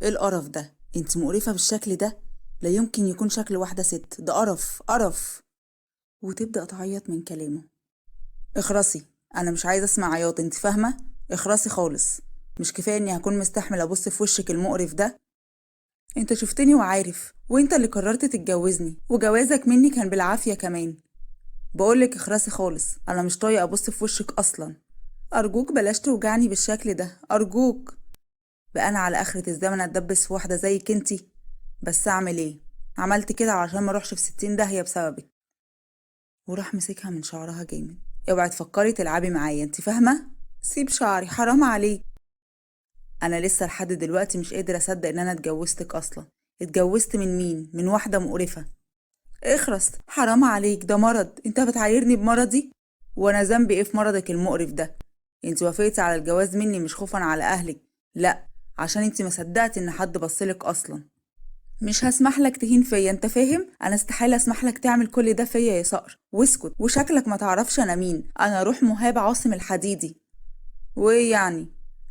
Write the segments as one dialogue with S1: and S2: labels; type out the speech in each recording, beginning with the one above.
S1: ايه القرف ده؟ انت مقرفة بالشكل ده، لا يمكن يكون شكل واحدة ست، ده قرف قرف. وتبدأ تعيط من كلامه. اخرسي، انا مش عايزة اسمع عياط، انت فاهمة؟ اخرسي خالص، مش كفاية اني هكون مستحمل ابص في وشك المقرف ده؟ انت شفتني وعارف، وانت اللي قررت تتجوزني، وجوازك مني كان بالعافية كمان. بقولك اخرسي خالص، انا مش طايقة ابص في وشك اصلا. ارجوك بلاش توجعني بالشكل ده، ارجوك. بقى انا على اخرة الزمن اتدبس في واحدة زيك انتي؟ بس اعمل ايه؟ عملت كده عشان ما اروحش في 60 داهية بسببك. وراح مسكها من شعرها جامد. اوعي تفكري تلعبي معايا، انت فاهمة؟ سيب شعري، حرام عليك. انا لسه لحد دلوقتي مش قادرة اصدق ان انا اتجوزتك اصلا. اتجوزت من مين؟ من واحدة مقرفة. اخرس، حرام عليك، ده مرض، انت بتعايرني بمرضي؟ وانا ذنبي ايه في مرضك المقرف ده؟ انت وافقتي على الجواز مني مش خوفا على اهلك، لا عشان انت ما صدقتي ان حد بصلك اصلا. مش هسمح لك تهين فيا، انت فاهم؟ انا استحالة اسمح لك تعمل كل ده فيا يا صقر. واسكت، وشكلك ما تعرفش انا مين. انا روح مهاب عاصم الحديدي. وايه يعني؟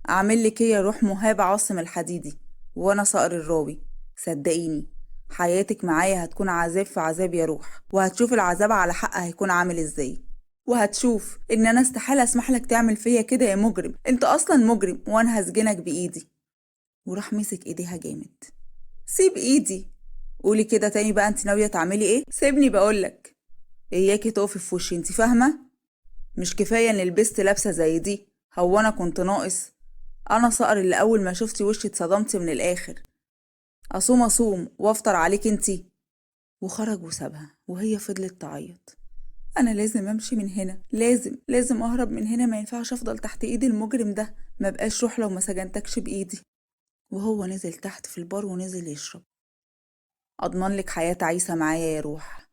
S1: اعمل لك ايه يا روح مهاب عاصم الحديدي؟ وانا صقر الراوي. صدقيني حياتك معايا هتكون عذاب في عذاب يا روح، وهتشوف العذاب على حق هيكون عامل ازاي، وهتشوف ان انا استحالة اسمح لك تعمل فيا كده يا مجرم، انت اصلا مجرم وانا هسجنك بايدي. وراح مسك ايديها جامد. سيب ايدي. قولي كده تاني بقى، انت ناوية تعملي ايه؟ سيبني بقولك. اياكي تقفي في وشي، انت فاهمة؟ مش كفاية ان لبست لابسة زي دي؟ هو انا كنت ناقص؟ انا صقر اللي اول ما شفتي وشي اتصدمتي من الاخر. اصوم اصوم وافطر عليك انتي. وخرج وسابها، وهي فضلت تعيط. انا لازم امشي من هنا، لازم لازم اهرب من هنا، ما ينفعش افضل تحت ايد المجرم ده، ما بقاش روح لو ما سجنتكش بايدي. وهو نزل تحت في البار ونزل يشرب. اضمن لك حياة عايسة معايا يا روح،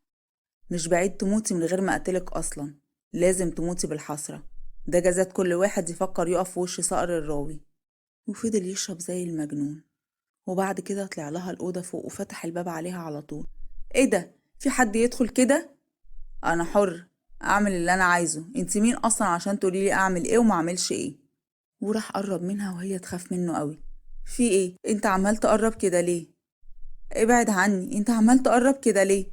S1: مش بعيد تموتي من غير ما اقتلك اصلا، لازم تموتي بالحسرة، ده جزات كل واحد يفكر يقف في وش صقر الراوي. وفضل يشرب زي المجنون. وبعد كده طلع لها الأوضة فوق وفتح الباب عليها على طول. ايه ده؟ في حد يدخل كده؟ انا حر اعمل اللي انا عايزه، انت مين اصلا عشان تقولي لي اعمل ايه وما اعملش ايه؟ وراح قرب منها وهي تخاف منه قوي. في ايه؟ انت عمال تقرب كده ليه؟ ابعد عني، انت عمال تقرب كده ليه؟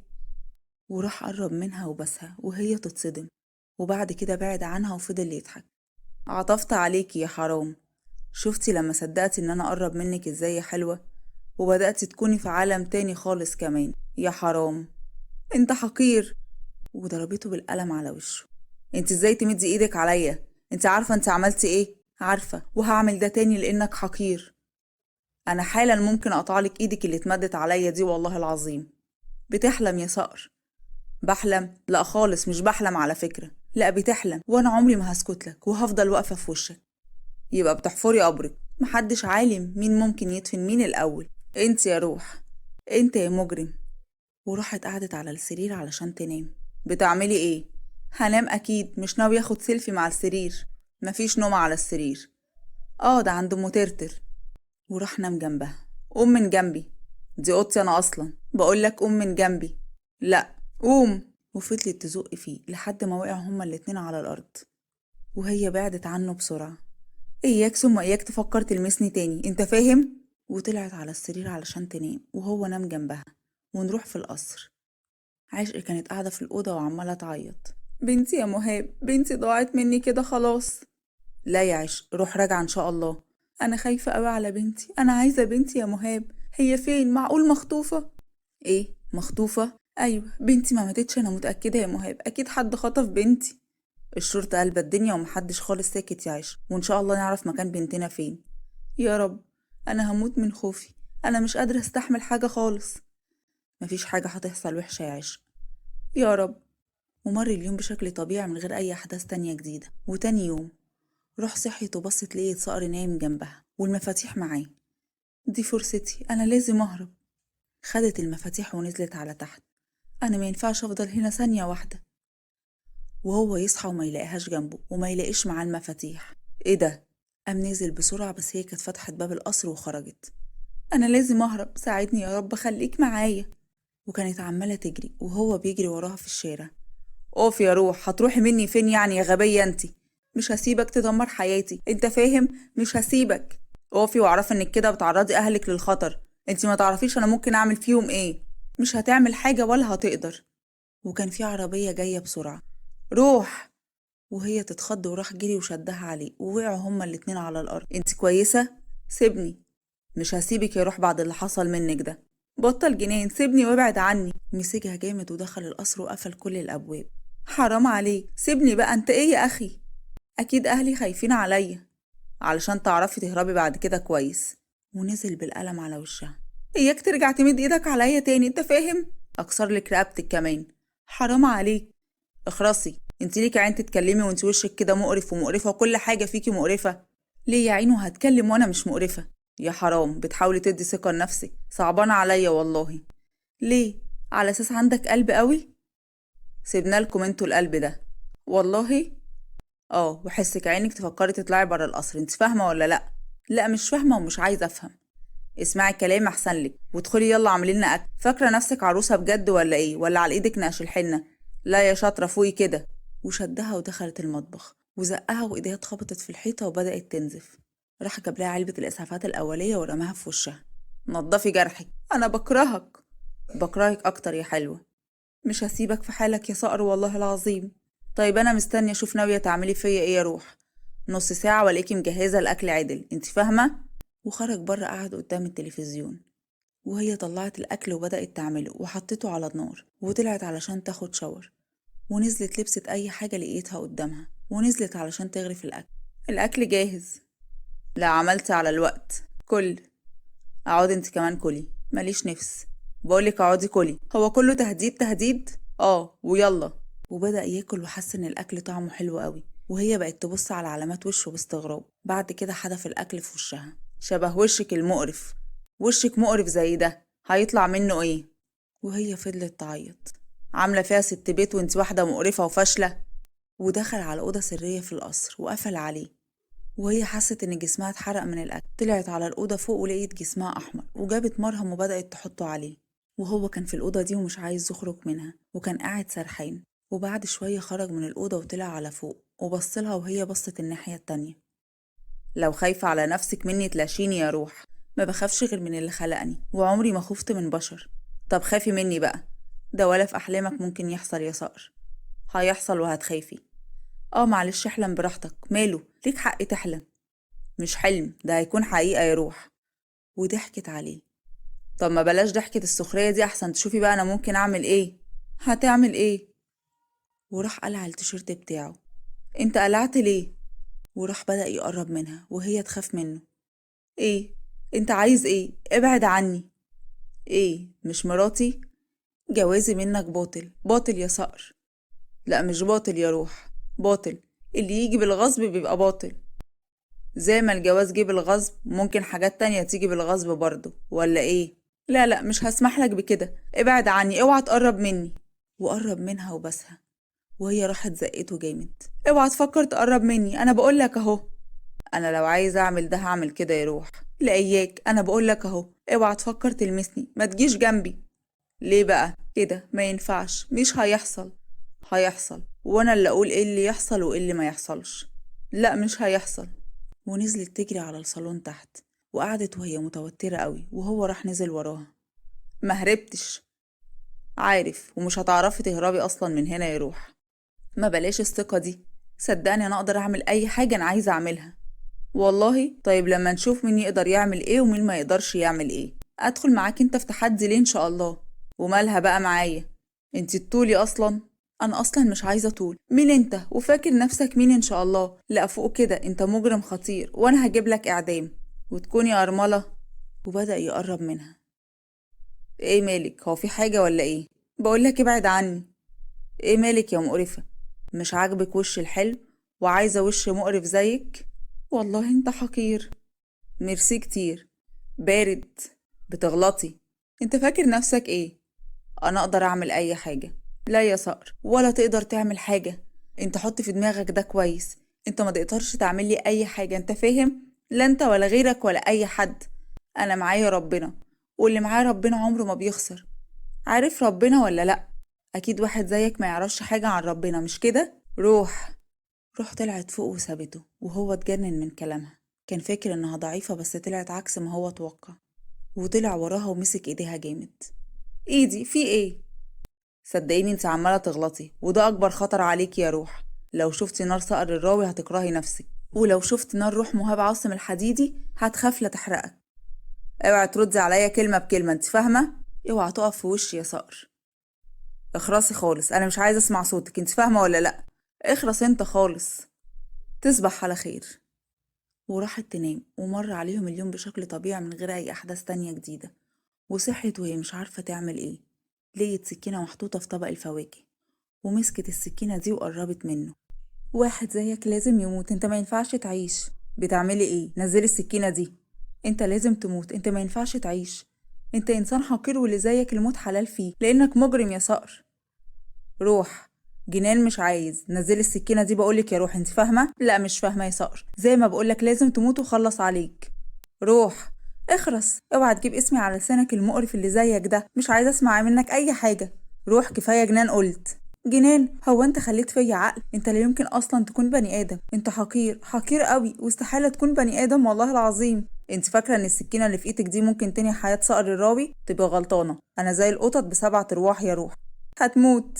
S1: وراح قرب منها وبسها وهي تتصدم. وبعد كده بعد عنها وفضل يضحك. عطفت عليكي يا حرام، شفتي لما صدقتي ان انا اقرب منك ازاي يا حلوة، وبدأتي تكوني في عالم تاني خالص كمان يا حرام، انت حقير. وضربته بالقلم على وشه. انت ازاي تمدي ايدك عليا؟ انت عارفة انت عملتي ايه؟ عارفة، وهعمل ده تاني لانك حقير. انا حالا ممكن اقطعلك ايدك اللي اتمدت عليا دي والله العظيم. بتحلم يا صقر. بحلم؟ لا خالص مش بحلم على فكرة. لا بتحلم، وانا عمري ما هسكت لك وهفضل واقفة في وشك. يبقى بتحفري قبرك، محدش عالم مين ممكن يدفن مين الاول. انت يا روح، انت يا مجرم. وراحت قعدت على السرير علشان تنام. بتعملي ايه؟ هنام اكيد، مش ناوي اخد سيلفي مع السرير، مفيش نوم على السرير. ده عند ام ترتر. وراح نام جنبها. قوم من جنبي، دي اوضتي انا اصلا، بقولك قوم من جنبي. لا قوم. وفضلت تزق فيه لحد ما وقعوا هما الاتنين على الارض. وهي بعدت عنه بسرعة. اياك ثم اياك تفكر تلمسني تاني، انت فاهم؟ وطلعت على السرير علشان تنام، وهو نام جنبها. ونروح في القصر. عشق كانت قاعدة في الأوضة وعمالة تعيط. بنتي يا مهاب، بنتي ضاعت مني كده خلاص. لا يا عشق، روح راجعة إن شاء الله. أنا خايفة قوي على بنتي، أنا عايزة بنتي يا مهاب. هي فين؟ معقول مخطوفة؟ إيه مخطوفة؟ أيوة بنتي ما ماتتش، أنا متأكدة يا مهاب، أكيد حد خطف بنتي. الشرطة قلبت الدنيا ومحدش خالص ساكت يا عشق، وإن شاء الله نعرف مكان بنتنا فين. يا رب، أنا هموت من خوفي، أنا مش قادرة أستحمل حاجة خالص. مفيش حاجة هتحصل وحشة يا عشق، يا رب. ومر اليوم بشكل طبيعي من غير أي أحداث تانية جديدة. وتاني يوم روح صحيت وبصت لقيت صقر نايم جنبها والمفاتيح معاه. دي فرصتي، أنا لازم أهرب. خدت المفاتيح ونزلت على تحت. أنا ما ينفعش أفضل هنا ثانية واحدة. وهو يصحى وما يلاقيهاش جنبه وما يلاقيش معاه المفاتيح. إيه ده؟ قام نزل بسرعة، بس هي كانت فتحت باب القصر وخرجت. أنا لازم أهرب، ساعدني يا رب، خليك معايا. وكانت عمالة تجري وهو بيجري وراها في الشارع. أوف يا روح، هتروحي مني فين يعني يا غبية انتي؟ مش هسيبك تدمر حياتي، انت فاهم؟ مش هسيبك. اقفي واعرفي انك كده بتعرضي اهلك للخطر، انتي ما تعرفيش انا ممكن اعمل فيهم ايه. مش هتعمل حاجة ولا هتقدر. وكان في عربية جاية بسرعة. روح! وهي تتخض وراح جري وشدها عليه، ووقعوا هما الاتنين على الأرض. انت كويسة؟ سيبني. مش هسيبك يا روح بعد اللي حصل منك ده. بطل جنان، سيبني وابعد عني. مسكها جامد ودخل القصر وقفل كل الأبواب. حرام عليك، سيبني بقى، انت ايه يا أخي؟ أكيد أهلي خايفين عليا. علشان تعرفي تهربي بعد كده كويس. ونزل بالقلم على وشها. إياك ترجع تمد إيدك عليا تاني، انت فاهم؟ أكسر لك رقبتك كمان. حرام عليك. اخرسي، انت ليكي عين تتكلمي وانت وشك كده مقرف ومقرفة وكل حاجة فيكي مقرفة. ليه يا عين وهتكلم وانا مش مقرفة؟ يا حرام، بتحاولي تدي ثقة لنفسك، صعبانة عليا والله. ليه؟ على اساس عندك قلب قوي؟ سيبنا لكم انتوا القلب ده والله. اه، وحسك عينك تفكري تطلعي برا القصر، انت فاهمة ولا لا؟ لا مش فاهمة ومش عايزة افهم. اسمعي الكلام احسن لك، وادخلي يلا اعملي لنا اكل. فاكرة نفسك عروسة بجد ولا ايه؟ ولا على ايدك نقش الحنة؟ لا يا شاطرة، فوقي كده. وشدها ودخلت المطبخ وزقها وايديها اتخبطت في الحيطة وبدأت تنزف. راح جاب لها علبة الإسعافات الأولية ورماها في وشها. نضفي جرحك. أنا بكرهك. بكرهك أكتر يا حلوة. مش هسيبك في حالك يا صقر والله العظيم. طيب أنا مستنية أشوف ناوية تعملي فيا إيه يا روح. نص ساعة وألاقيكي مجهزة الأكل عدل، أنت فاهمة؟ وخرج بره قعد قدام التلفزيون، وهي طلعت الأكل وبدأت تعمله وحطته على النار، وطلعت علشان تاخد شاور، ونزلت لبست أي حاجة لقيتها قدامها، ونزلت علشان تغرف الأكل. الأكل جاهز. لا عملت على الوقت. كل. اقعدي انت كمان كلي، ماليش نفس. بقولك اقعدي كلي. هو كله تهديد تهديد؟ اه ويلا. وبدأ ياكل وحس ان الاكل طعمه حلو قوي، وهي بقت تبص على علامات وشه باستغراب. بعد كده حدف الاكل في وشها. شبه وشك المقرف، وشك مقرف زي ده هيطلع منه ايه؟ وهي فضلت تعيط. عامله فيها ست بيت وانت واحده مقرفه وفاشله. ودخل على اوضه سريه في القصر وقفل عليه، وهي حست ان جسمها اتحرق من الاكل. طلعت على الاوضه فوق ولقيت جسمها احمر، وجابت مرهم وبدات تحطه عليه. وهو كان في الاوضه دي ومش عايز يخرج منها، وكان قاعد سرحان. وبعد شويه خرج من الاوضه وطلع على فوق وبصلها، وهي بصت الناحيه التانية. لو خايفه على نفسك مني تلاشيني يا روح، ما بخافش غير من اللي خلقني، وعمري ما خفت من بشر. طب خافي مني بقى، ده ولا في احلامك ممكن يحصل يا صقر. هيحصل وهتخافي. اه معلش احلم براحتك، ماله، ليك حق تحلم. مش حلم ده، هيكون حقيقة يا روح. وضحكت عليه. طب ما بلاش ضحكة السخرية دي، احسن تشوفي بقى انا ممكن اعمل ايه. هتعمل ايه؟ وراح قلع التيشيرت بتاعه. انت قلعت ليه؟ وراح بدأ يقرب منها وهي تخاف منه. ايه انت عايز ايه؟ ابعد عني. ايه مش مراتي؟ جوازي منك باطل، باطل يا صقر. لا مش باطل يا روح، باطل. اللي يجي بالغصب بيبقى باطل. زي ما الجواز جه بالغصب ممكن حاجات تانية تيجي بالغصب برضه، ولا ايه؟ لا لا مش هسمح لك بكده، ابعد عني، اوعى تقرب مني. وقرب منها وبسها، وهي راحت زقته جامد. اوعى تفكر تقرب مني، انا بقولك اهو. انا لو عايز اعمل ده هعمل كده يا روح. لا اياك، انا بقولك اهو، اوعى تفكر تلمسني، ما تجيش جنبي. ليه بقى كده؟ ما ينفعش، مش هيحصل. هيحصل، وانا اللي اقول ايه اللي يحصل وايه اللي ما يحصلش. لا مش هيحصل. ونزلت تجري على الصالون تحت، وقعدت وهي متوترة قوي، وهو راح نزل وراها. ما هربتش، عارف، ومش هتعرفي تهربي اصلا من هنا يا روح. ما بلاش الثقة دي، صدقني انا اقدر اعمل اي حاجة انا عايزة اعملها والله. طيب لما نشوف مين يقدر يعمل ايه ومين ما يقدرش يعمل ايه. ادخل معاك انت في تحدي ليه ان شاء الله؟ ومالها بقى معايا؟ انت الطولي اصلا. انا اصلا مش عايزه طول. مين انت وفاكر نفسك مين ان شاء الله؟ لا فوق كده انت مجرم خطير، وانا هجيب لك اعدام وتكوني ارمله. وبدا يقرب منها. ايه مالك، هو في حاجه ولا ايه؟ بقول لك ابعد عني. ايه مالك يا مقرفه؟ مش عاجبك وش الحلو وعايزه وش مقرف زيك؟ والله انت حقير. ميرسي كتير. بارد. بتغلطي. انت فاكر نفسك ايه؟ انا اقدر اعمل اي حاجه. لا يا صقر، ولا تقدر تعمل حاجة. انت حط في دماغك ده كويس، انت ما تقدرش تعمل لي اي حاجة، انت فاهم؟ لا انت ولا غيرك ولا اي حد. انا معايا ربنا، واللي معاه ربنا عمره ما بيخسر. عارف ربنا ولا لا؟ اكيد واحد زيك ما يعرفش حاجة عن ربنا، مش كده؟ روح. روح طلعت فوق وسابته، وهو اتجنن من كلامها. كان فاكر إنها ضعيفة بس طلعت عكس ما هو توقع، وطلع وراها ومسك إيديها جامد. إيدي في إيه؟ صدقيني انت عمالة تغلطي، وده أكبر خطر عليك يا روح. لو شفتي نار صقر الراوي هتكرهي نفسك، ولو شفت نار روح مهاب عاصم الحديدي هتخاف لا تحرقك. اوعي تردي عليا كلمة بكلمة، انت فاهمة؟ اوعى تقف في وشي يا صقر. اخرسي خالص، انا مش عايزة اسمع صوتك، انت فاهمة ولا لا؟ اخرس انت خالص. تصبح على خير. وراحت تنام، ومر عليهم اليوم بشكل طبيعي من غير اي احداث تانية جديدة. وصحيت وهي مش عارفة تعمل ايه. لقيت سكينة محطوطة في طبق الفواكه، ومسكت السكينة دي وقربت منه. واحد زيك لازم يموت، انت ما ينفعش تعيش. بتعملي ايه؟ نزلي السكينة دي. انت لازم تموت، انت ما ينفعش تعيش، انت انسان حقير واللي زيك الموت حلال فيه، لانك مجرم يا صقر. روح جنان مش عايز، نزلي السكينة دي بقولك يا روح، انت فاهمة؟ لا مش فاهمة يا صقر، زي ما بقولك لازم تموت وخلص عليك. روح اخرس، اوعى تجيب اسمي على لسانك المقرف اللي زيك ده، مش عايزة اسمع منك اي حاجة. روح كفاية جنان. قلت جنان؟ هو انت خليت فيا عقل؟ انت لا يمكن اصلا تكون بني ادم، انت حقير، حقير قوي، واستحالة تكون بني ادم والله العظيم. انت فاكرة ان السكينة اللي في ايدك دي ممكن تنهي حياة صقر الراوي؟ تبقى غلطانة، انا زي القطط ب7 ارواح يا روح، هتموت.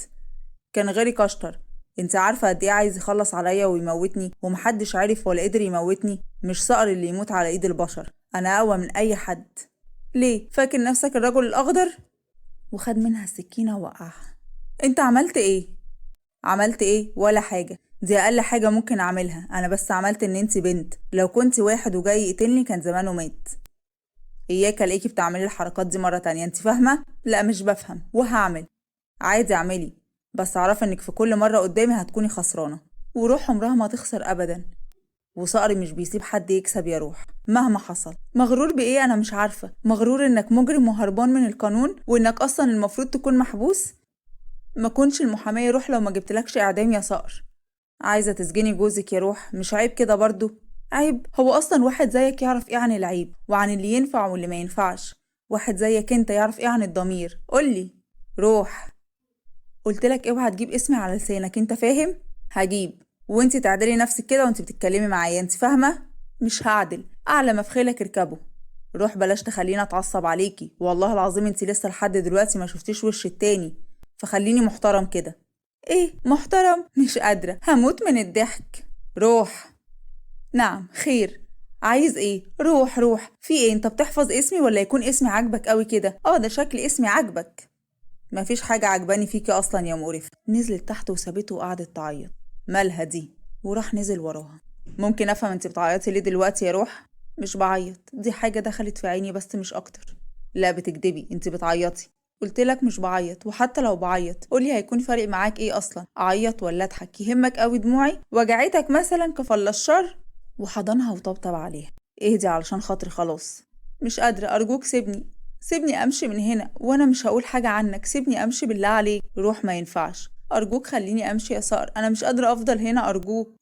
S1: كان غيري كشتر، انت عارفة قد ايه عايز يخلص عليا ويموتني، ومحدش عارف ولا قدر يموتني. مش صقر اللي يموت على ايد البشر، انا اقوى من اي حد. ليه فاكر نفسك الرجل الاخضر؟ وخد منها السكينة ووقعها. انت عملت ايه؟ عملت ايه؟ ولا حاجة، دي اقل حاجة ممكن اعملها، انا بس عملت ان انت بنت، لو كنت واحد وجاي يقتلني كان زمانه مات. اياك الاقيكي بتعملي الحركات دي مرة تانية، انت فاهمة؟ لا مش بفهم، وهعمل عادي، اعملي، بس اعرفي انك في كل مرة قدامي هتكوني خسرانة، وروح عمرها ما تخسر ابدا، وصقري مش بيسيب حد يكسب يا روح مهما حصل. مغرور بايه؟ انا مش عارفة. مغرور انك مجرم وهربان من القانون، وانك اصلا المفروض تكون محبوس. ما كنش المحامية روح لو ما جبتلكش اعدام يا صقر. عايزة تسجني جوزك يا روح؟ مش عيب كده برضو؟ عيب؟ هو اصلا واحد زيك يعرف ايه عن العيب وعن اللي ينفع واللي ما ينفعش؟ واحد زيك انت يعرف ايه عن الضمير؟ قولي. روح قلتلك اوعى تجيب اسمي على لسانك، انت فاهم؟ هجيب، وانت تعدلي نفسك كده وانت بتتكلمي معايا، انت فاهمة؟ مش هعدل، اعلى ما في خيلك اركبه. روح بلاش تخليني اتعصب عليكي، والله العظيم انت لسه لحد دلوقتي ما شفتيش وش التاني، فخليني محترم كده. ايه محترم؟ مش قادرة، هموت من الضحك. روح. نعم خير، عايز ايه؟ روح روح، في ايه؟ انت بتحفظ اسمي ولا يكون اسمي عاجبك قوي كده؟ اه ده شكل اسمي عاجبك. مفيش حاجة عجباني فيكي اصلا يا مقرفة. نزلت تحت وسابته وقعدت تعيط. مالها دي؟ وراح نزل وراها. ممكن افهم انت بتعيطي ليه دلوقتي يا روح؟ مش بعيط، دي حاجة دخلت في عيني بس مش اكتر. لا بتكدبي، انت بتعيطي. قلتلك مش بعيط، وحتى لو بعيط قولي هيكون فارق معاك ايه اصلا؟ اعيط ولا اضحك؟ يهمك قوي دموعي؟ وجعتك مثلا كفل الشر؟ وحضنها وطبطب عليها. اهدي علشان خاطري خلاص، مش قادرة، ارجوك سيبني، سيبني امشي من هنا، وانا مش هقول حاجة عنك، سيبني امشي بالله عليك. روح ما ينفعش، ارجوك خليني امشي يا صقر، انا مش قادرة افضل هنا ارجوك.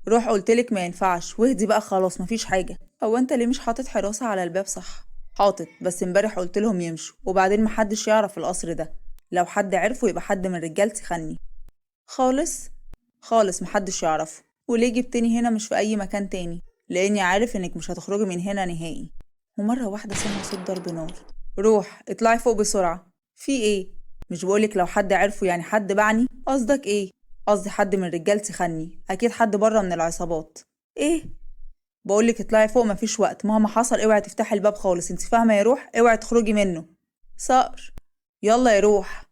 S1: روح قلتلك ما ينفعش، واهدي بقى خلاص مفيش حاجة. هو انت ليه مش حاطط حراسة على الباب؟ صح حاطط، بس امبارح قلتلهم يمشوا، وبعدين محدش يعرف القصر ده، لو حد عرفه يبقى حد من رجالتي خني خالص خالص، محدش يعرفه. وليه جبتني هنا مش في اي مكان تاني؟ لاني عارف انك مش هتخرجي من هنا نهائي. ومرة واحدة سمع صوت ضرب نار. روح اطلعي فوق بسرعة. في ايه؟ مش بقولك لو حد عرفه يعني حد بعني؟ قصدك ايه؟ قصدي حد من رجالتي خني، اكيد حد بره من العصابات. ايه؟ بقولك اطلعي فوق مفيش وقت، مهما حصل اوعي تفتحي الباب خالص، انت فاهمة يا روح؟ اوعي تخرجي منه. صقر يلا يا روح.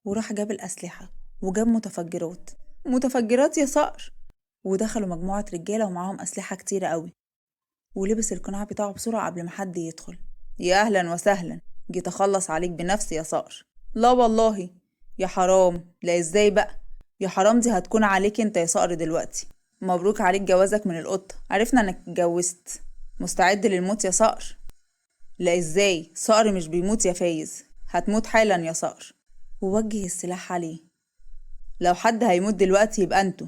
S1: وراح جاب الأسلحة وجاب متفجرات. متفجرات يا صقر؟ ودخلوا مجموعة رجالة ومعاهم أسلحة كتيرة قوي، ولبس القناع بتاعه بسرعة قبل ما حد يدخل. يا أهلا وسهلا، جيت أخلص عليك بنفسي يا صقر. لا والله يا حرام، لا ازاي بقى يا حرام، دي هتكون عليك انت يا صقر دلوقتي. مبروك عليك جوازك من القطة، عرفنا انك اتجوزت. مستعد للموت يا صقر؟ لا ازاي، صقر مش بيموت يا فايز، هتموت حالا يا صقر. ووجه السلاح عليه. لو حد هيموت دلوقتي يبقى انتوا.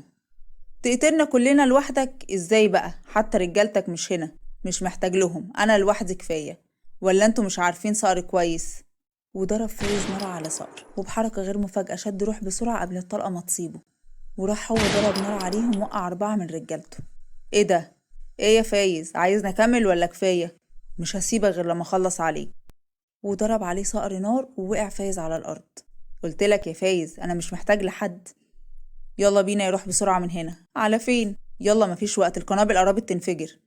S1: تقتلنا كلنا لوحدك ازاي بقى؟ حتى رجالتك مش هنا، مش محتاج لهم، انا لوحدي كفاية. ولا انتوا مش عارفين صقر كويس؟ وضرب فايز نار على صقر، وبحركة غير مفاجأة شد روح بسرعة قبل الطلقة ما تصيبه، وراح هو ضرب نار عليهم وقع 4 من رجالته. ايه ده؟ ايه يا فايز، عايز نكمل ولا كفاية؟ مش هسيبك غير لما اخلص عليك. وضرب عليه صقر نار ووقع فايز على الأرض. قلتلك يا فايز أنا مش محتاج لحد. يلا بينا يروح بسرعة من هنا. على فين؟ يلا مفيش وقت، القنابل قربت تنفجر.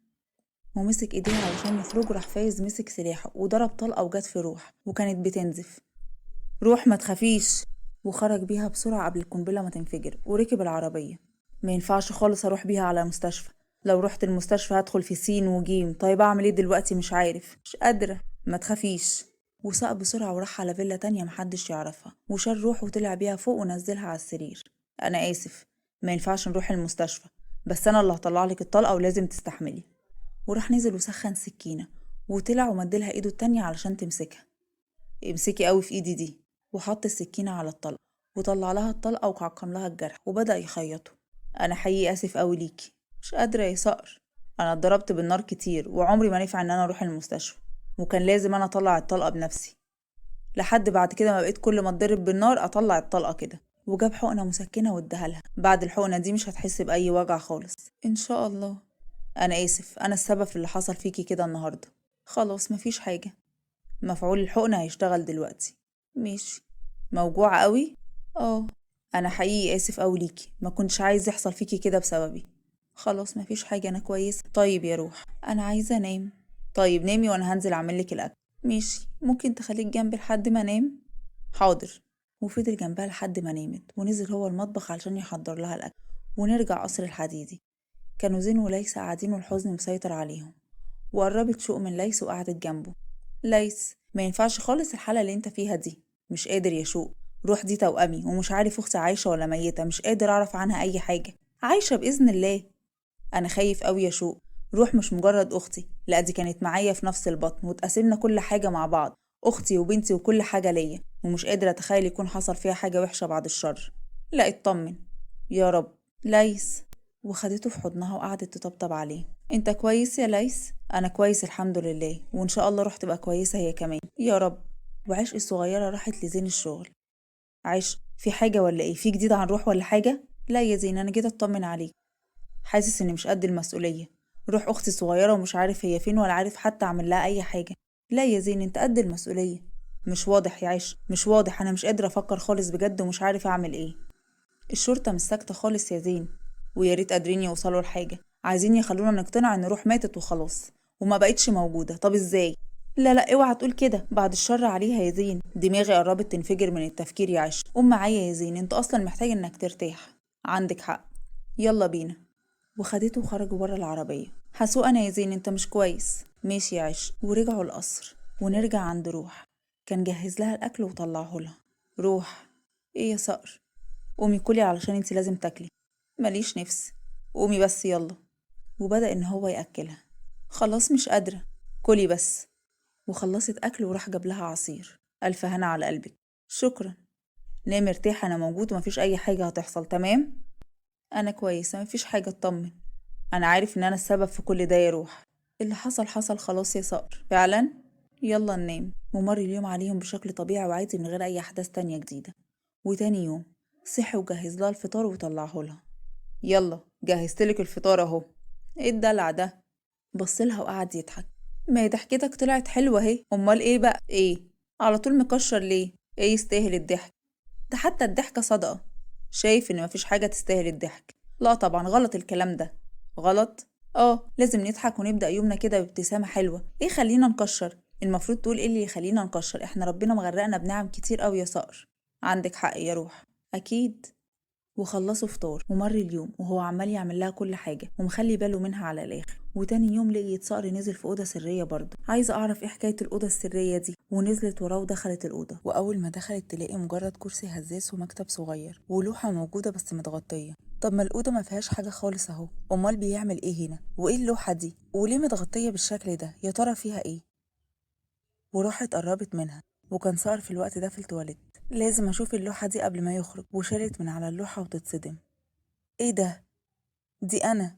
S1: ومسك ايديها علشان يخرجوا. راح فايز مسك سلاحه وضرب طلقة وجت في روح وكانت بتنزف. روح ما تخافيش. وخرج بيها بسرعة قبل القنبلة ما تنفجر وركب العربية. ما ينفعش خالص اروح بيها على المستشفى، لو رحت المستشفى هدخل في سين وجيم. طيب اعمل ايه دلوقتي؟ مش عارف، مش قادرة. ما تخافيش. وساق بسرعة وراح على فيلا تانية محدش يعرفها، وشال روح وطلع بيها فوق ونزلها على السرير. أنا آسف، ما ينفعش نروح المستشفى، بس أنا اللي هطلع لك الطلقة ولازم تستحملي. وراح نزل وسخن سكينة وطلع ومدلها ايده التانية علشان تمسكها. امسكي قوي في ايدي دي. وحط السكينة على الطلقة وطلع لها الطلقة وعقم لها الجرح وبدأ يخيطه. أنا حقيقي آسف قوي ليكي، مش قادرة يا صقر، أنا اتضربت بالنار كتير وعمري ما نفع إن أنا أروح المستشفى، وكان لازم أنا أطلع الطلقة بنفسي. لحد بعد كده ما بقيت كل ما اتضرب بالنار أطلع الطلقة كده. وجاب حقنة مسكنة واداها لها. بعد الحقنة دي مش هتحس بأي وجع خالص إن شاء الله. أنا آسف، أنا السبب في اللي حصل فيكي كده النهاردة. خلاص مفيش حاجة، مفعول الحقنة هيشتغل دلوقتي. ماشي. موجوعة قوي؟ اه. أنا حقيقي آسف قوي ليكي، ما كنتش عايز يحصل فيكي كده بسببي. خلاص مفيش حاجة، أنا كويسة. طيب يا روح، أنا عايزة أنام. طيب نامي وأنا هنزل أعمل لك الأكل. ماشي، ممكن تخليك جنبي لحد ما أنام؟ حاضر. وفضل جنبها لحد ما نامت، ونزل هو المطبخ علشان يحضر لها الأكل. ونرجع قصر الحديدي. كانوا زين وليس قاعدين والحزن مسيطر عليهم. وقربت شوق من ليس وقعدت جنبه. ليس، ما ينفعش خالص الحالة اللي انت فيها دي. مش قادر يا شوق، روح دي توأمي ومش عارف أختي عايشة ولا ميتة، مش قادر أعرف عنها أي حاجة. عايشة بإذن الله. أنا خايف أوي يا شوق، روح مش مجرد أختي، لا دي كانت معايا في نفس البطن وتقاسمنا كل حاجة مع بعض، أختي وبنتي وكل حاجة ليا، ومش قادرة أتخيل يكون حصل فيها حاجة وحشة بعد الشر. لا اطمن يا رب. ليس. وخدته في حضنها وقعدت تطبطب عليه. انت كويس يا ليس؟ أنا كويس الحمد لله، وإن شاء الله روح تبقى كويسة هي كمان يا رب. وعشق الصغيرة راحت لزين الشغل. عشق، في حاجة ولا ايه؟ في جديد عن روح ولا حاجة؟ لا يا زين، أنا جيت أطمن عليك، حاسس إني مش قد المسؤولية، روح أختي صغيرة ومش عارف هي فين ولا عارف حتى أعمل لها أي حاجة. لا يا زين، انت قد المسؤولية. مش واضح يا عشق، مش واضح، أنا مش قادرة أفكر خالص بجد ومش عارف أعمل إيه. الشرطة مش ساكتة خالص يا زين، ويا ريت قادرين يوصلوا لحاجة، عايزين يخلونا نقتنع إن روح ماتت وخلاص وما بقتش موجودة. طب إزاي؟ لا لا اوعى تقول كده، بعد الشر عليها يا زين، دماغي قربت تنفجر من التفكير يا عشق. قوم معايا يا زين، انت أصلا محتاج إنك ترتاح. عندك حق، يلا بينا. وخدته وخرجوا بره العربية. هسوق أنا يا زين، انت مش كويس. ماشي يا عشق. ورجعوا القصر. ونرجع عند روح، كان جهز لها الأكل وطلعه لها. روح، ايه يا صقر؟ قومي كلي علشان انت لازم تاكلي. ماليش نفس. قومي بس يلا. وبدأ ان هو يأكلها. خلاص مش قادرة، كلي بس. وخلصت أكل وراح جاب لها عصير. ألف هنا على قلبك. شكرا. نامي ارتاح، أنا موجود ومفيش أي حاجة هتحصل، تمام؟ أنا كويسة، مفيش حاجة، اطمن. أنا عارف إن أنا السبب في كل ده يا روح. اللي حصل حصل خلاص يا صقر. فعلا؟ يلا ننام. ومر اليوم عليهم بشكل طبيعي وعادي من غير أي أحداث تانية جديدة. وتاني يوم صحي وجهز لها الفطار وطلعه لها. يلا جهزتلك الفطار أهو. ايه الدلع ده؟ بصلها وقعد يضحك. ما هي ضحكتك طلعت حلوة اهي، امال ايه بقى؟ ايه على طول مكشر ليه؟ ايه يستاهل الضحك ده؟ حتى الضحكة صدقة. شايف ان مفيش حاجة تستاهل الضحك؟ لا طبعا غلط الكلام ده. غلط؟ اه لازم نضحك ونبدأ يومنا كده بابتسامة حلوة. ايه خلينا نكشر؟ المفروض تقول ايه اللي يخلينا نكشر؟ احنا ربنا مغرقنا بنعم كتير قوي يا صقر. عندك حق يا روح. اكيد. وخلصوا فطار ومر اليوم وهو عمال يعمل لها كل حاجة ومخلي باله منها على الآخر. وتاني يوم لقيت صقر نزل في أوضة سرية برضه. عايزة أعرف إيه حكاية الأوضة السرية دي. ونزلت وراه ودخلت الأوضة، وأول ما دخلت تلاقي مجرد كرسي هزاز ومكتب صغير ولوحة موجودة بس متغطية. طب ما الأوضة ما فيهاش حاجة خالص أهو، أمال بيعمل إيه هنا؟ وإيه اللوحة دي؟ وليه متغطية بالشكل ده؟ يا ترى فيها إيه؟ وراحت قربت منها، وكان صقر في الوقت ده في التواليت. لازم أشوف اللوحة دي قبل ما يخرج. وشالت من على اللوحة وتتصدم. إيه ده؟ دي أنا؟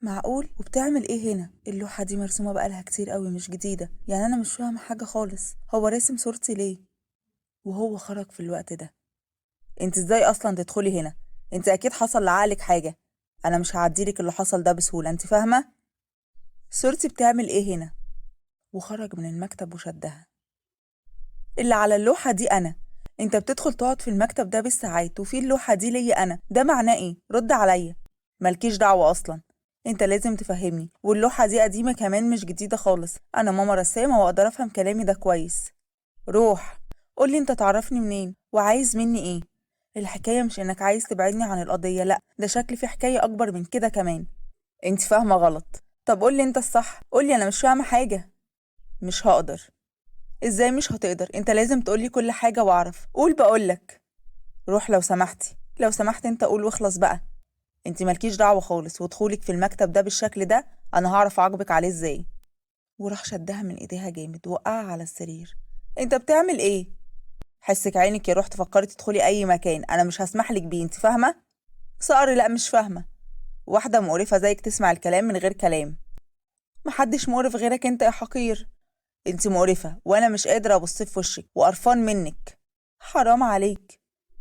S1: معقول؟ وبتعمل إيه هنا؟ اللوحة دي مرسومة بقالها كتير قوي، مش جديدة، يعني أنا مش فاهمة حاجة خالص. هو راسم صورتي ليه؟ وهو خرج في الوقت ده. انت ازاي أصلا تدخلي هنا؟ انت أكيد حصل لعقلك حاجة. أنا مش هعديلك اللي حصل ده بسهولة، انت فاهمة؟ صورتي بتعمل ايه هنا؟ وخرج من المكتب وشدها. اللي على اللوحة دي أنا، انت بتدخل تقعد في المكتب ده بالساعات وفي اللوحة دي ليا أنا، ده معناه ايه؟ رد عليا. مالكيش دعوة أصلا، انت لازم تفهمني، واللوحة دي قديمة كمان مش جديدة خالص، أنا ماما رسامة وأقدر أفهم كلامي ده كويس. روح قولي انت تعرفني منين وعايز مني ايه؟ الحكاية مش انك عايز تبعدني عن القضية، لأ ده شكل في حكاية أكبر من كده كمان. انت فاهمة غلط. طب قولي انت الصح، قولي انا مش فاهمة حاجة. مش هقدر. ازاي مش هتقدر؟ انت لازم تقولي كل حاجة واعرف. قول بقولك. روح لو سمحتي، لو سمحت انت قول واخلص بقى. انت مالكيش دعوة خالص، ودخولك في المكتب ده بالشكل ده انا هعرف اعاقبك عليه ازاي. وراح شدها من ايديها جامد وقعها على السرير. انت بتعمل ايه؟ حسك عينك يا روح تفكري تدخلي اي مكان، انا مش هسمح لك بيه، انت فاهمة؟ صقر لا مش فاهمة. واحدة مقرفة زيك تسمع الكلام من غير كلام. محدش مقرف غيرك انت يا حقير. انت مقرفة وانا مش قادرة ابص في وشك وقرفان منك. حرام عليك،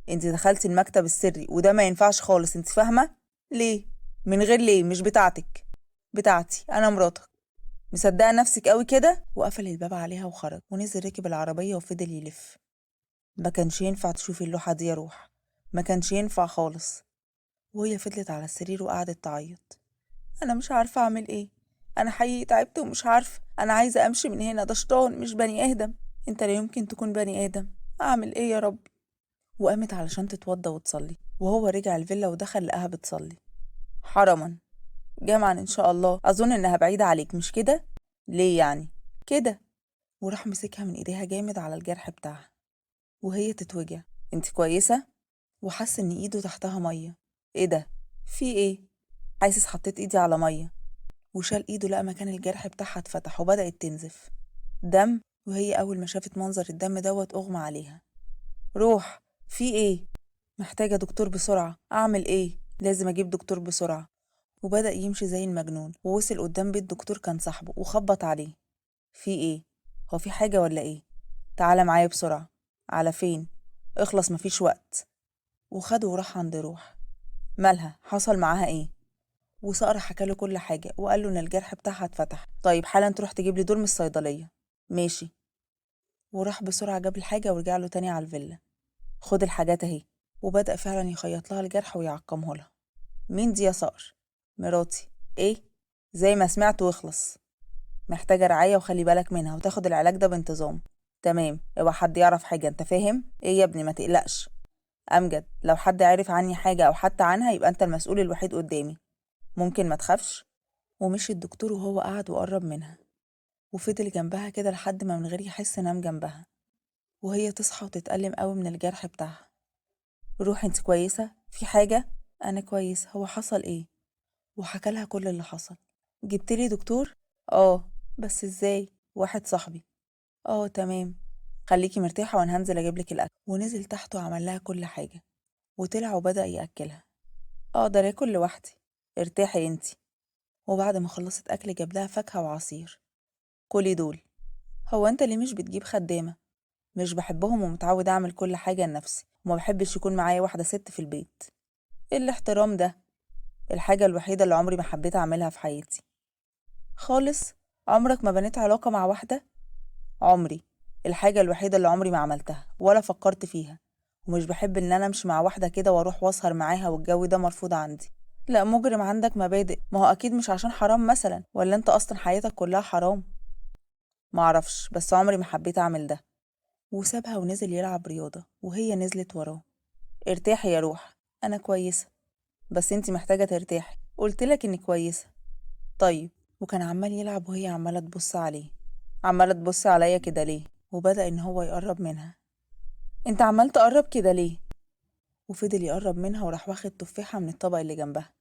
S1: انت دخلتي المكتب السري وده ما ينفعش خالص، انت فاهمة؟ ليه؟ من غير ليه؟ مش بتاعتك. بتاعتي، انا مراتك. مصدقة نفسك قوي كده؟ وقفل الباب عليها وخرج ونزل ركب العربية وفضل يلف. ما كانش ينفع تشوفي اللوحة دي يا روح، ما كانش ينفع خالص. وهي فضلت على السرير وقعدت تعيط. انا مش عارفة اعمل ايه، انا حقيقي تعبت ومش عارفة، انا عايزة امشي من هنا، ده شيطان مش بني ادم، انت لا يمكن تكون بني ادم، اعمل ايه يا رب؟ وقامت علشان تتوضى وتصلي، وهو رجع الفيلا ودخل لقاها بتصلي. حرما جمعا ان شاء الله، اظن انها بعيدة عليك مش كده؟ ليه يعني كده؟ وراح مسكها من ايديها جامد على الجرح بتاعها وهي تتوجع. انت كويسة؟ وحس ان ايده تحتها مية. ايه ده؟ في ايه؟ حاسس حطيت ايدي على مية. وشال ايده لقى مكان الجرح بتاعها اتفتح وبدأت تنزف دم، وهي اول ما شافت منظر الدم دوت اغمى عليها. روح في ايه؟ محتاجة دكتور بسرعة، اعمل ايه؟ لازم اجيب دكتور بسرعة. وبدأ يمشي زي المجنون ووصل قدام بيت دكتور كان صاحبه وخبط عليه. في ايه؟ هو في حاجة ولا ايه؟ تعالى معايا بسرعة. على فين؟ اخلص مفيش وقت. وخده وراح عند روح. مالها؟ حصل معاها ايه؟ وصقر حكاله كل حاجة وقال له ان الجرح بتاعها اتفتح. طيب حالا تروح تجيب لي دول من الصيدلية. ماشي. وراح بسرعة جاب الحاجة ورجع له تاني على الفيلا. خد الحاجات اهي. وبدأ فعلا يخيط لها الجرح ويعقمه لها. مين دي يا صقر؟ مراتي. ايه؟ زي ما سمعت واخلص. محتاجة رعاية وخلي بالك منها وتاخد العلاج ده بانتظام. تمام، اوعى حد يعرف حاجة، انت فاهم؟ ايه يا ابني ما تقلقش. امجد لو حد عرف عني حاجة او حتى عنها يبقى انت المسؤول الوحيد قدامي. ممكن ما تخافش. ومشي الدكتور وهو قعد وقرب منها وفضل جنبها كده لحد ما من غير يحس نام جنبها، وهي تصحى وتتألم قوي من الجرح بتاعها. روح انت كويسة؟ في حاجة؟ انا كويس. هو حصل ايه؟ وحكى لها كل اللي حصل. جبتلي دكتور؟ اه. بس ازاي؟ واحد صاحبي. اه تمام، خليكي مرتاحة وانا هنزل اجيبلك الاكل. ونزل تحت وعمل لها كل حاجة وطلع وبدأ يأكلها. اقدر اكل لوحدي، ارتاحي انتي. وبعد ما خلصت اكل جاب لها فاكهة وعصير. كلي دول. هو انت ليه مش بتجيب خدامة؟ مش بحبهم ومتعود اعمل كل حاجة لنفسي، وما بحبش يكون معايا واحدة ست في البيت. ايه الاحترام ده؟ الحاجة الوحيدة اللي عمري ما حبيت اعملها في حياتي خالص. عمرك ما بنيت علاقة مع واحدة؟ عمري. الحاجة الوحيدة اللي عمري ما عملتها ولا فكرت فيها، ومش بحب ان انا امشي مع واحدة كده واروح واسهر معاها، والجو ده مرفوض عندي. لا مجرم، عندك مبادئ. ما هو اكيد مش عشان حرام مثلا، ولا انت اصلا حياتك كلها حرام؟ معرفش، بس عمري ما حبيت اعمل ده. وسابها ونزل يلعب رياضة وهي نزلت وراه. ارتاحي يا روح، انا كويسة، بس انتي محتاجة ترتاحي، قلتلك اني كويسة. طيب. وكان عمال يلعب وهي عمالة تبص عليه. عمالة تبص عليا كده ليه؟ وبدأ ان هو يقرب منها. انت عمال تقرب كده ليه؟ وفضل يقرب منها وراح واخد تفاحة من الطبق اللي جنبها.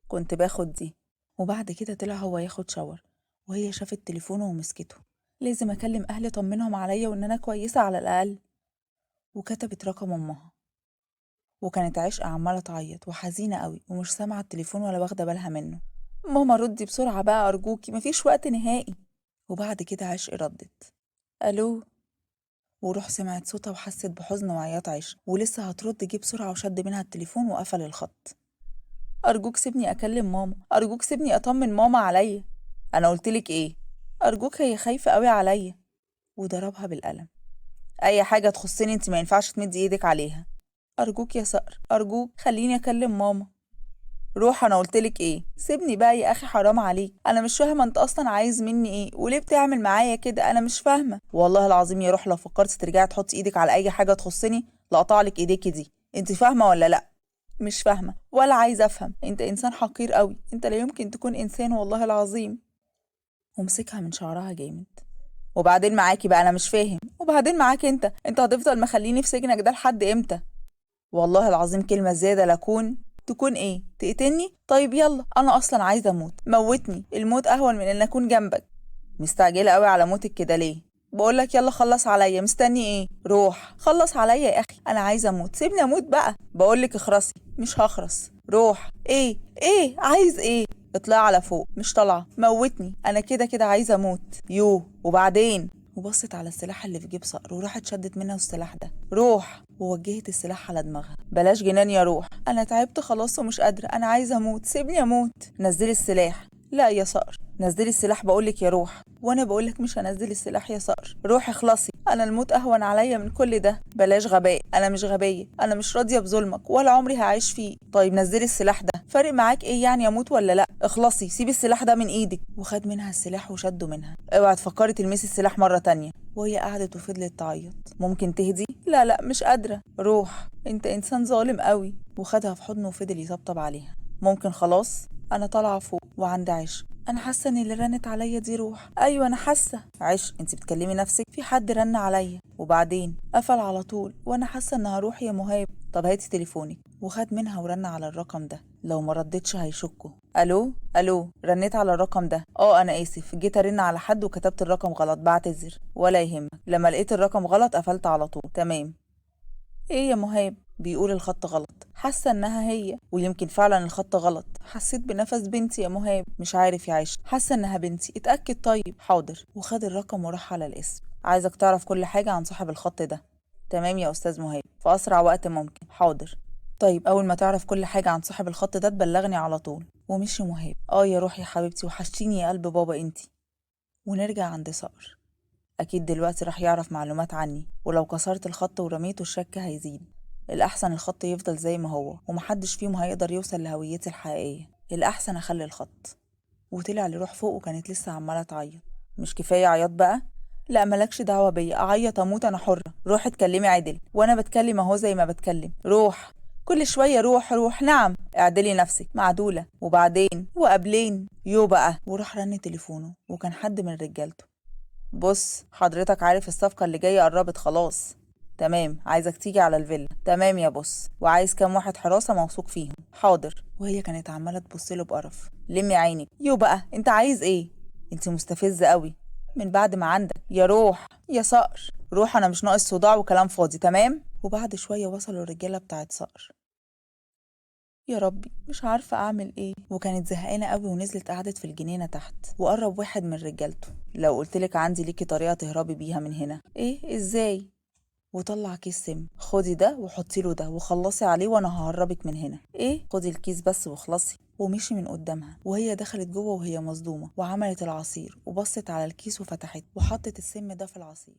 S1: كنت باخد دي. وبعد كده طلع هو ياخد شاور وهي شافت تليفونه ومسكته. لازم اكلم اهلي اطمنهم عليا وان انا كويسة على الاقل. وكتبت رقم امها. وكانت عشقة عمالة تعيط وحزينة قوي ومش سامعة التليفون ولا واخدة بالها منه. ماما ردي بسرعة بقى أرجوكي، مفيش وقت نهائي. وبعد كده عشق ردت ألو. وروح سمعت صوتها وحست بحزن وعياط عشق، ولسه هترد جه بسرعة وشد منها التليفون وقفل الخط. أرجوك سيبني أكلم ماما، أرجوك سيبني أطمن ماما عليا، انا قلتلك ايه؟ ارجوك هي خايفة قوي عليا. وضربها بالقلم. اي حاجة تخصني انت ما ينفعش تمدي ايدك عليها. ارجوك يا صقر، ارجوك خليني اكلم ماما. روح انا قلتلك ايه؟ سيبني بقى يا اخي، حرام عليك، انا مش فاهمه انت اصلا عايز مني ايه وليه بتعمل معايا كده، انا مش فاهمه. والله العظيم يا روح لو فكرتي ترجعي تحطي ايدك على اي حاجة تخصني لاقطعلك ايديكي دي، انت فاهمه ولا لا؟ مش فاهمه ولا عايزه افهم، انت انسان حقير قوي، انت لا يمكن تكون انسان والله العظيم. ومسكها من شعرها جامد. وبعدين معاكي بقى، انا مش فاهم، وبعدين معاك انت هتفضل مخليني في سجنك ده لحد امتى؟ والله العظيم كلمة زيادة لكون تكون ايه؟ تقتلني؟ طيب يلا، انا اصلا عايزه اموت، موتني، الموت اهون من ان اكون جنبك. مستعجلة قوي على موتك كده ليه؟ بقولك يلا خلص عليا، مستني ايه؟ روح خلص عليا يا اخي، انا عايزه اموت، سيبني اموت بقى. بقولك اخرسي. مش هخرس. روح. ايه ايه عايز ايه؟ اطلع على فوق. مش طالعه، موتني، انا كده كده عايزه اموت. يوه وبعدين؟ وبصت على السلاح اللي في جيب صقر وراحت شدت منها السلاح ده. روح. ووجهت السلاح على دماغها. بلاش جنان يا روح، انا تعبت خلاص ومش قادرة، انا عايزه اموت، سيبني اموت. نزلي السلاح. لا يا صقر، نزلي السلاح بقولك يا روح. وانا بقولك مش هنزل السلاح يا صقر. روح اخلصي، انا الموت اهون عليا من كل ده. بلاش غباء، انا مش غبية، انا مش راضية بظلمك ولا عمري هعيش فيه. طيب نزلي السلاح ده، فارق معاك ايه يعني اموت ولا لا؟ اخلصي، سيبي السلاح ده من ايدك. وخد منها السلاح وشده منها. اوعي تفكري تلمسي السلاح مرة تانية. وهي قعدت وفضلت تعيط. ممكن تهدي؟ لا لا مش قادرة. روح، انت انسان ظالم قوي. وخدها في حضنه وفضل يطبطب عليها. ممكن خلاص؟ انا طالعه فوق وعند عشق، انا حاسه ان اللي رنت عليا دي روح. ايوه انا حاسه. عشق انت بتكلمي نفسك؟ في حد رن عليا. وبعدين قفل على طول، وانا حاسه انها روح يا مهاب. طب هاتي تليفونك. وخد منها ورن على الرقم ده، لو ما ردتش هيشكوا. الو الو، رنيت على الرقم ده. انا اسف، جيت ارن على حد وكتبت الرقم غلط، بعتذر. ولا يهمك، لما لقيت الرقم غلط قفلت على طول. تمام. ايه يا مهاب؟ بيقول الخط غلط. حاسه انها هي، ويمكن فعلا الخط غلط. حسيت بنفس بنتي يا مهاب. مش عارف يا عيش، حاسه انها بنتي، اتاكد. طيب حاضر. وخد الرقم وراح على الاسم. عايزك تعرف كل حاجة عن صاحب الخط ده. تمام يا استاذ مهاب، في اسرع وقت ممكن. حاضر. طيب اول ما تعرف كل حاجة عن صاحب الخط ده تبلغني على طول. ومشي مهاب. يا روحي يا حبيبتي، وحشتيني يا قلب بابا انتي. ونرجع عند صقر. اكيد دلوقتي راح يعرف معلومات عني، ولو كسرت الخط ورميته الشك هيزيد. الأحسن الخط يفضل زي ما هو ومحدش فيهم هيقدر يوصل لهويتي الحقيقية. الأحسن أخلي الخط. وطلع لروح فوق وكانت لسه عمالة تعيط. مش كفاية عياط بقى؟ لا مالكش دعوة بيا، أعيط أموت أنا حرة. روح اتكلمي عدل، وأنا بتكلم أهو زي ما بتكلم. روح كل شوية روح روح. نعم اعدلي نفسك، معدولة. وبعدين وقبلين يو بقى. وراح رن تليفونه وكان حد من رجالته. بص حضرتك عارف الصفقة اللي جاية قربت خلاص. تمام، عايزك تيجي على الفيلا. تمام يا بص، وعايز كام واحد حراسة موثوق فيهم. حاضر. وهي كانت عمالة تبص له بقرف. لمي عينك. يو بقى انت عايز ايه؟ انت مستفزة قوي من بعد ما عندك. يا روح يا صقر، روح، انا مش ناقص صداع وكلام فاضي. تمام. وبعد شوية وصلوا الرجالة بتاعت صقر. يا ربي مش عارفة أعمل إيه. وكانت زهقانة قوي ونزلت قعدت في الجنينة تحت. وقرب واحد من رجالته. لو قلتلك عندي ليكي طريقة تهربي بيها من هنا. إيه؟ إزاي؟ وطلع كيس سم. خدي ده وحطي له ده وخلصي عليه وانا ههربك من هنا. ايه؟ خدي الكيس بس واخلصي. ومشي من قدامها. وهي دخلت جوه وهي مصدومة، وعملت العصير وبصت على الكيس وفتحت وحطت السم ده في العصير.